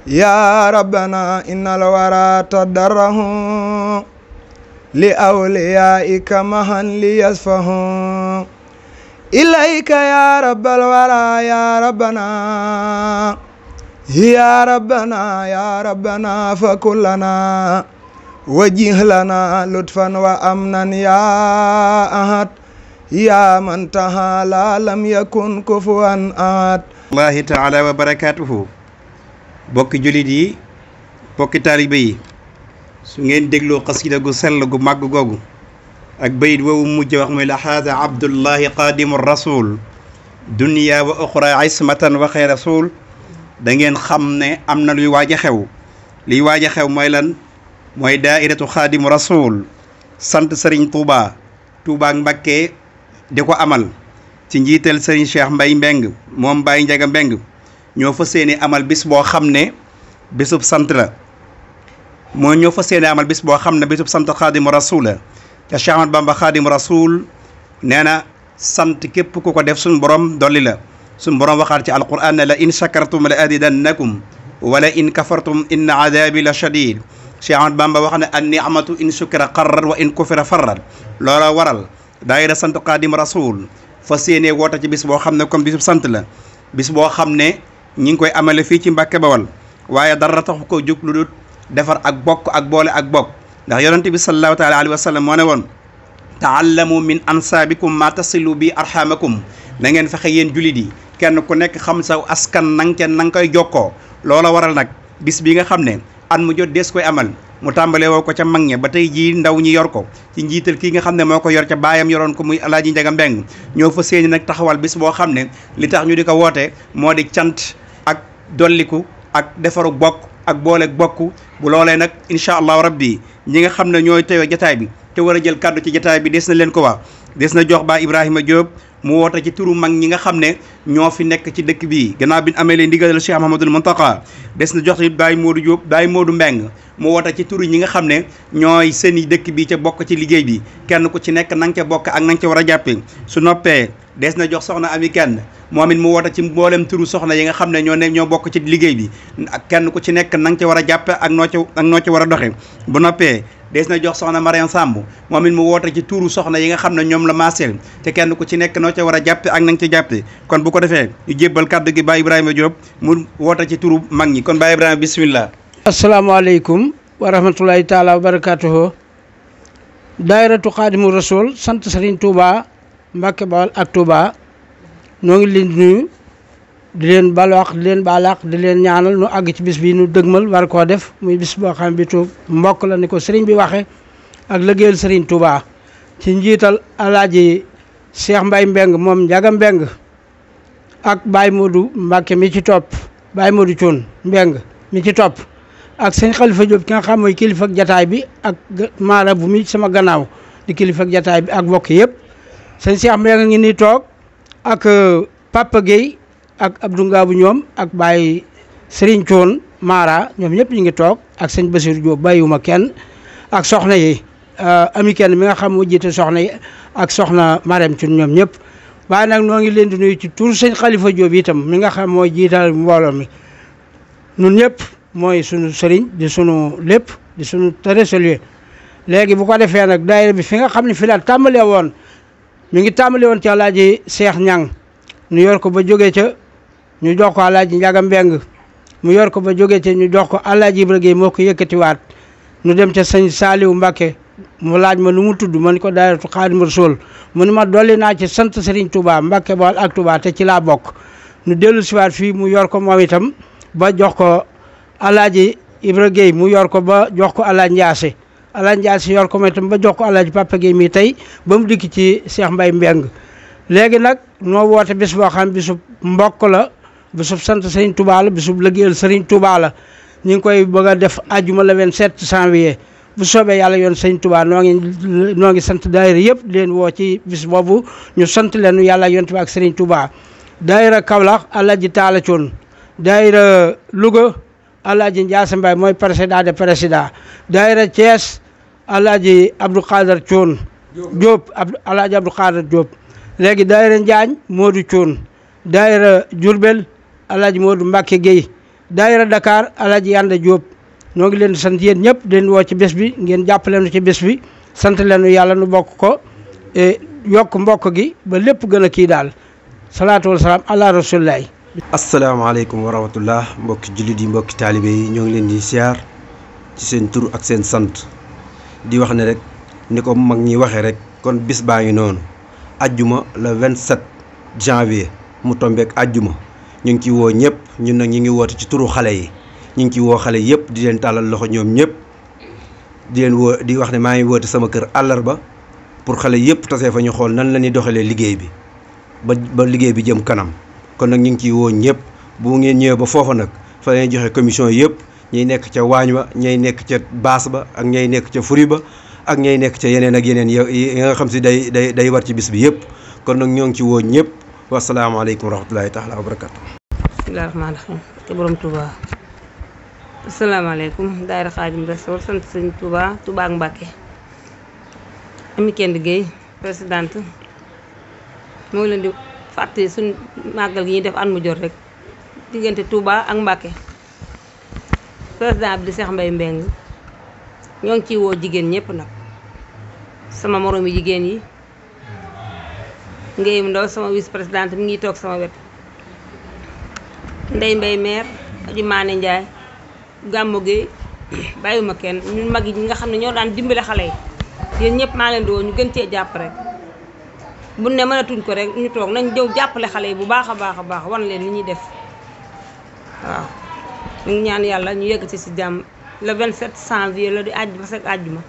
يا ربنا إن الورى تضره لأوليائك مهن ليصفهم إليك يا رب الورى يا ربنا يا ربنا يا ربنا فكلنا وجه لنا لطفا وأمنا يا أحد يا من تعالى لم يكن كفوا أحد الله تعالى وبركاته bokki julit yi bokki taalibe yi su ngeen dégloo xasida gu sell gu màgg googu ak bayit woowu mujj wax muy la haada abdullahi qaadimu rasul dunya wa uxra ismatan wa xay rasul da ngeen xam ne am na luy waaj a xew liy waaj a xew mooy lan mooy daairatu xaadimu rasul sant Serigne Touba ak Mbakke di ko amal ci njiital Serigne Cheikh Mbaye Mbeng moom Baye Njaga Mbeng ñoo fas yéene amal bis boo xam ne bisub sant la mooy ñoo fas yéene amal bis boo xam ne bisub sant xaadimu rasul la te Cheikh Ahmad Bamba xaadimu rasul nee na sant képp ku ko def suñ borom dolli la suñ borom waxaat ci alquran ne la in shakartum la azidannakum wala in kafartum inna adabi la shadid Cheikh Ahmad Bamba wax ne an ni'matu in shukira qarrat wa in kufira farrat loola waral daayira sant xaadimu rasul fas yéene woote ci bis boo xam ne comme bisub sant la bis boo xam ne ñi ngi koy amale fii ci Mbàkke Bawal waaye dara taxu ko jóg lu dul defar ak bokk ak boole ak bokk ndax yonente bi sallallahu taala alayhi wa sallam moo ne woon taallamu min ansaabikum ma tasilu bi arhamakum na ngeen fexe yéen julit yi kenn ku nekk xam saw askan nang ca nang koy jokkoo loola waral nag bis bi nga xam ne an mu jot dees koy amal mu tàmbale woo ko ca mag ña ba tey jii ndaw ñi yor ko ci njiital kii nga xam ne moo ko yor ca baayam yoroon ko muy Alaaji Njaga Mbeng ñoo fa séeni nag taxawal bis boo xam ne li tax ñu di ko woote moo di cant ak dolliku ak defaru bokk ak booleeg bokk bu loolee nag incha allahu rabbi ñi nga xam ne ñooy teewe jataay bi te war a jël kàddu ci jataay bi des na leen ko wax des na jox ba Ibrahima Diop mu woote ci turu mag ñi nga xam ne ñoo fi nekk ci dëkk bii gannaaw bi ñu amee leen ndigalal Cheikh Mahamadul Muntaqa des na jox ci Baye Modou Diop Baye Modou Mbeng mu woote ci turu ñi nga xam ne ñooy seeni dëkk bi ca bokk ci liggéey bi kenn ku ci nekk na nga ca bokk ak na nga ca war a jàppe su noppee des na jox soxna Ami Kenn moom it mu woote ci mboolem turu soxna yi nga xam ne ñoo bokk ci liggéey bi ak kenn ku ci nekk na nga ca war a jàppe ak noo ca war a doxe bu noppee des na jox soxna Mariam Samb moom it mu woote ci turu soxna yi nga xam ne ñoom la maaseel te kenn ku ci nekk noo ca war a jàppe ak na nga ca jàppe kon bu ko defee ñu jébbal kàddu gi Baye Ibrahima Diop mu woote ci turu mag ñi kon Baye Ibrahima bismillah. asalaamaaleykum wa rahmatulahi taala wa barakatuhu daayiratu xaadimu rasul sant Serigne Touba Mbàkke Bawal ak Touba noo ngi leen di nuyu di leen balwaax di leen baalaax di leen ñaanal nu àgg ci bis bi nu dëgmal war koo def muy bis boo xam bi tu mbokk la ni ko Serigne bi waxe ak liggéeyal Serigne Touba ci njiital Alaaji Cheikh Mbaye Mbeng moom Njaga Mbeng ak Baye Modou Mbàkke mi ci topp Baye Modou Cuun Mbeng mi ci topp ak sëñ Xalifa Diop ki nga xam mooy kilifa ak jataay bi ak maara bu mi sama gannaaw di kilifa ak jataay bi ak bokk yëpp sëñ Cheikh Mbeng ngi nii toog ak Papa Guèye ak Abdou Ngaabu ñoom ak Baye Serigne Thion Mara ñoom ñëpp ñu ngi toog ak sëñ Bassirou Diop bàyyiwuma kenn ak soxna yi Ami Kenn mi nga xam moo jiite soxna yi ak soxna Marème Thion ñoom ñëpp waaye nag noo ngi leen di nuyu ci tur sëñ Xalifa Diop itam mi nga xam mooy jiital mbooloo mi nun ñëpp mooy sunu sëriñ di sunu lépp di sunu trésorier léegi bu ko defee nag daayira bi fi nga xam ne fi la tàmbalee woon mi ngi tàmbalee woon ci Alaaji Cheikh Ñang ñu yor ko ba jógee ca ñu jox ko Alaaji Njaga Mbeng mu yor ko ba jógee ca ñu jox ko Alaaji Ibra Gueye moo ko yëkkatiwaat ñu dem ca sëñ Saaliwu Mbàkke mu laaj ma nu mu tudd ma ni ko daayiratu Xaadimu Rasuul mu ni ma dolli naa ci sant Serigne Touba Mbàkke Bawal ak Touba te ci laa bokk ñu dellu siwaat fii mu yor ko moom itam ba jox ko Alaaji Ibra Gueye mu yor ko ba jox ko Alaaji Njaase Alaaji Njaase yor ko moom itam ba jox ko Alaaji Papa Gueye mi tey ba mu dikk ci Cheikh Mbaye Mbeng léegi nag noo woote bis boo xam bisub mbokk la bisub sant Serigne Touba la bisub liggéeyal Serigne Touba la ñu ngi koy bëgg a def àjjuma le 27 janvier bu soobee yàlla yoon Serigne Touba noo ngi sant daayira yëpp di leen woo ci bis boobu ñu sant leen yàlla yoon Touba ak Serigne Touba daayira Kaolack Alaaji Taala Coon daayira Louga Alaaji Njaase Mbaye mooy président de président daayira Thiès Alaaji Abdou Khader Coon Diop Alaaji Abdou Khader Diop léegi daayira Njaañ Modou Coon daayira Diourbel Alaaji Modou Mbacke Gueye daayira Dakar Alaaji Yanda Diop ñoo ngi leen di sant yéen ñëpp di leen woo ci bés bi ngeen jàppale nu ci bés bi sant leenu yàlla nu bokk ko yokk mbokk gi ba lépp gën a kii daal salaatu wa salaam ala rasulillahi. asalaamaaleykum wa rahmatullah mbokki jullit yi mbokki taalibe yi ñoo ngi leen di siyaar ci seen tur ak seen sant di wax ne rek ni ko mag ñi waxee rek kon bis baa ngi noonu ajjuma le 27 janvier mu tombeek ajjuma ñu ngi ci woo ñëpp ñun nag ñu ngi woote ci turu xale yi ñu ngi ci woo xale yëpp di leen tàllal loxo ñoom ñëpp di leen woo di wax ne maa ngi woote sama kër àllarba pour xale yëpp tasee fa ñu xool nan la ñuy doxalee liggéey bi ba liggéey bi jëm kanam kon nag ñu ngi ciy woo ñëpp bu ngeen ñëwee ba foofa nag fa leen joxe commission yëpp ñay nekk ca waañ wa ñay nekk ca baas ba ak ñay nekk ca furi ba ak ñay nekk ca yeneen ak yeneen yi nga xam si day war ci bis bi yëpp kon nag ñoo ngi ci woo ñëpp wasalaamaaleykum wa rahmatulahi taala wa barakatu. bismillahi rahmaani rahim te borom Touba asalaamaaleykum daayira Xaadim Rasul sant sëñ Touba ak Mbàkke Ami Kend Gueye présidente moo ngi leen di fàttali suñ màggal gi ñuy def at mu jot rek diggante Touba ak Mbàkke président bi di Cheikh Mbaye Mbeng ñoo ngi ciy woo jigéen ñëpp nag sama moroom yi jigéen yi Ngéyum Ndaw sama vice présidente mi ngi toog sama wet Ndey Mbay maire Aji Maane Njaay Gàmmu Gueye bàyyiwuma kenn ñun mag yi ñi nga xam ne ñoo daan dimbale xale yi yéen ñëpp maa leen di woo ñu gën cee jàpp rek bu ne mënatuñ ko rek ñu toog nañ jëw jàppale xale yi bu baax a baax wan leen li ñuy def waaw ñu ngi ñaan yàlla ñu yegg ci si jàmm le 27 janvier la di àjjuma fekk àjjuma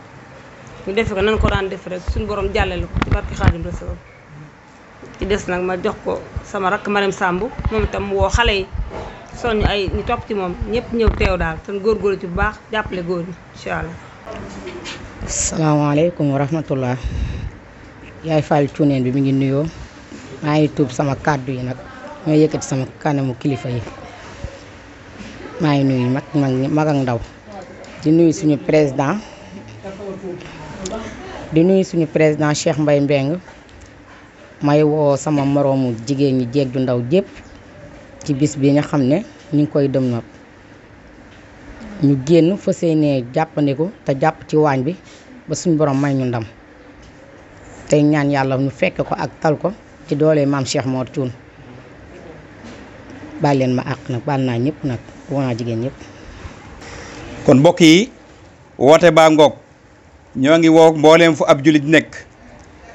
ñu defe ko nan ko daan def rek suñu borom jàllale ko ci barki Xaadim Rasuul ci des nag ma jox ko sama rakk Marème Samb moom itam woo xale yi soññ ay ñu topp ci moom ñëpp ñëw teew daal te góorgóorlu ci bu baax jàppale góor ñi incha allah. asalaamaaleykum wa rahmatullah yaay Fall Cuuneen bi mi ngi nuyoo maa ngi tuub sama kàddu yi nag ñoo yëkkati sama kanamu kilifa yi maa ngi nuyu mag ak ndaw di nuyu suñu président Cheikh Mbaye Mbeng may woo sama moroomu jigéen ñi jeeg ju ndaw jépp ci bis bi nga xam ne ñu ngi koy dem nag ñu génn fa seenee jàppandiku te jàpp ci waañ bi ba suñu borom may ñu ndam tey ñaan yàlla ñu fekk ko ak tal ko ci doole maam Cheikh Mor Thioune baal leen ma àq nag baal naa ñëpp nag woo naa jigéen ñëpp. kon mbokk yi woote baa ngoog ñoo ngi woo mbooleem fu ab julit nekk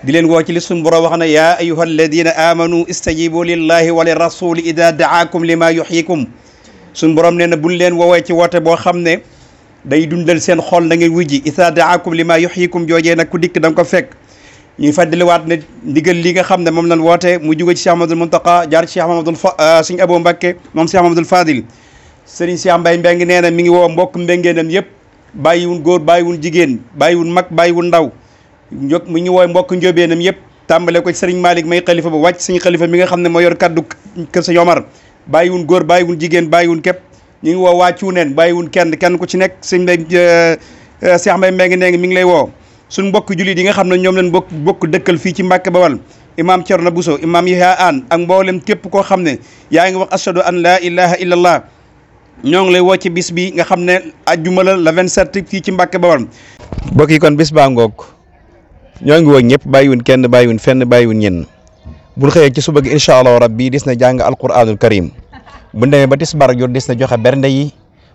di leen woo ci li suñu borom wax na yaa ayyuha alladina amanu istajibu lillahi wa li rasuli ida daakum lima yuxyikum suñu borom nee na buñ leen woowee ci woote boo xam ne day dundal seen xol da ngeen wujji ida daakum lima yuxyikum joojee nag ku dikk da nga ko fekk ñuy fàttaliwaat ne ndigal li nga xam ne moom lañ woote mu jóge ci Cheikh Mamadou Muntaqa jaar ci Cheikh Mamadou Sëñ Abo Mbakke moom Cheikh Mamadou Fadil Serigne Cheikh Mbaye Mbeng nee na mi ngi woo mbokk mbengeenam yëpp bàyyiwun góor bàyyiwun jigéen bàyyiwun mag bàyyiwun ndaw mu ngi woo mbokk njóobeenam yëpp tàmbale ko ci Serigne Malick may xalifa ba wàcc suñu xalifa mi nga xam ne moo yor kaddu kër Sëñ Omar bàyyiwun góor bàyyiwun jigéen bàyyiwun képp ñu ngi woo waa Cuuneen bàyyiwun kenn ku ci nekk sëñ Mbay Cheikh Mbaye Mbeng nee mi ngi lay woo suñ mbokk jullit yi nga xam ne ñoom leen bokk dëkkal fii ci Mbàkke Bawal imam Cerno Buso imam Yahya Aan ak mboolem képp koo xam ne yaa ngi wax ashhadu an laa ilaha illallah ñoo ngi lay woo ci bis bi nga xam ne ajjuma la 27 fii ci Mbàkke Bawal mbokk yi kon bis baa ngoog ñoo ngi woo ñëpp bàyyiwun kenn bàyyiwun fenn bàyyiwun ñenn buñ xëyee ci suba gi incha allah rabbi dis na jàng alquranul karim bu demee ba tisbaar jot dis na joxe bernde yi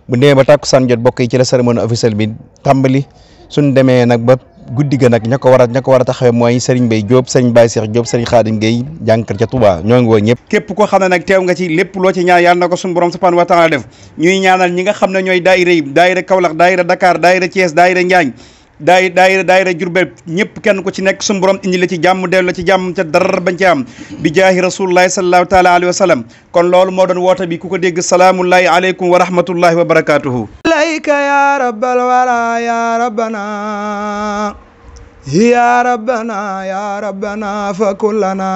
bu demee ba tàkkusaan jot bokk yi ci la cérémonie officielle bi tàmbali suñ demee nag ba guddi ga nag ña ko war a taxawee mooy Serigne Mbaye Diop Serigne Baye Cheikh Diop Serigne Khadim Gueye jànkar ca Touba ñoo ngi woo ñëpp képp koo xam ne nag teew nga ci lépp loo ci ñaan yàlla na ko suñu borom subhanahu wa taala def ñuy ñaanal ñi nga xam ne ñooy daayira yi daayira Kaolack daayira Dakar daayira Thiès daayira Njaañ daayira Jurbel ñëpp kenn ku ci nekk suñu borom indi la ci jàmm dellu la ci jàmm ca dara bañ ci am bi jaahi rasulullahi sallallahu taala alayhi wa sallam kon loolu moo doon woote bi ku ko dégg salaamullahi aleykum wa rahmatullahi wa barakatuhu ilayka ya rabbal wara ya rabbana ya rabbana fa kullana